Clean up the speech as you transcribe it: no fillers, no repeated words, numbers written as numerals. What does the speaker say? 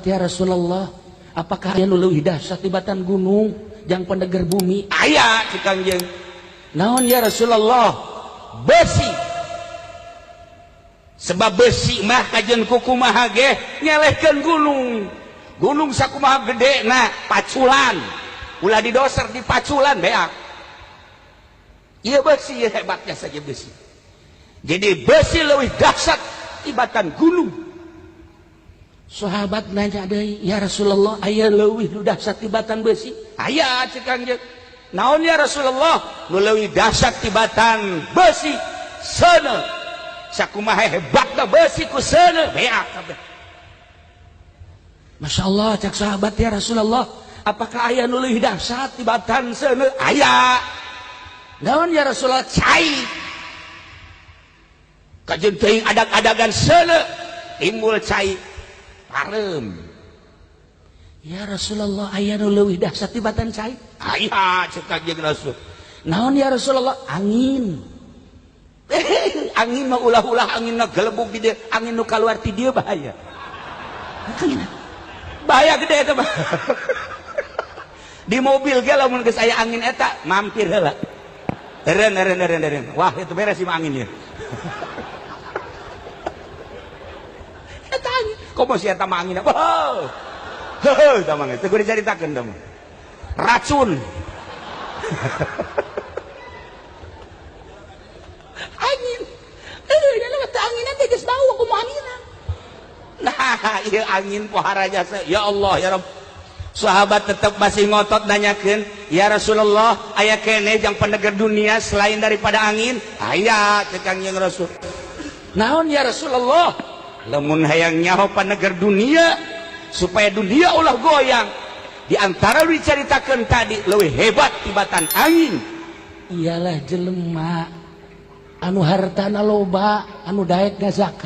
Ya Rasulullah, apakah aya nu leuwih dahsyat tibatan gunung jang peneger bumi? Aya, cek Kangjeng. Naon, ya Rasulullah? Besi. Sebab besi mah kajeun kukumaha ge nyelehkeun gunung. Gunung sakumaha gede na paculan, ulah didoser, dipaculan beak. Ieu besi hebatnya saja besi. Jadi besi leuwih dahsyat tibatan gunung. Sahabat nanya deui, ya Rasulullah, aya leuwih nu dahsyat tibatan besi? Aya, cek Kangjeng. Naon, ya Rasulullah, nu leuwih dahsyat tibatan besi? Seuneu. Sakumaha hebatna besi, ku seuneu beak kabeh. Masya Allah, cek sahabat, ya Rasulullah, apakah aya nu leuwih dahsyat tibatan seuneu? Aya. Naon, ya Rasulullah? Cai. Kajeun teuing adag-adagan seuneu timbul cai pareum. Ya Rasulullah, aya nu leuwih dahsyat tibatan cai? Aya, cek Kanjeng Rasul. Naon, ya Rasulullah? Angin. Angin mah ulah-ulah, angin mah gelebug di dieu, angin nu kaluar ti dieu bahaya. Angin bahaya gede eta mah. Di mobil ge lamun geus aya angin eta mampir heula. Eren eren eren eren. Wah, itu beres sih mah angin ieu. Eta angin. Komo si eta mah angin. Wow. Heuh, eta mah teu dicaritakeun teh mah. Racun. Angin. Dalam teu anginan teh geus bau kumaha anginan. Nah, ieu angin pohara jasa. Ya Allah, ya Rabb. Sahabat tetap masih ngotot nanyakeun, ya Rasulullah, aya keneh jang peneger dunia selain daripada angin? Aya, cek Kangjeng Rasul. Naon, ya Rasulullah? Lamun hayang nyaho paneger dunia supaya dunia ulah goyang, di antara nu dicaritakeun tadi leuwih hebat tibatan angin ialah jelema anu hartana loba anu daek ngazakat.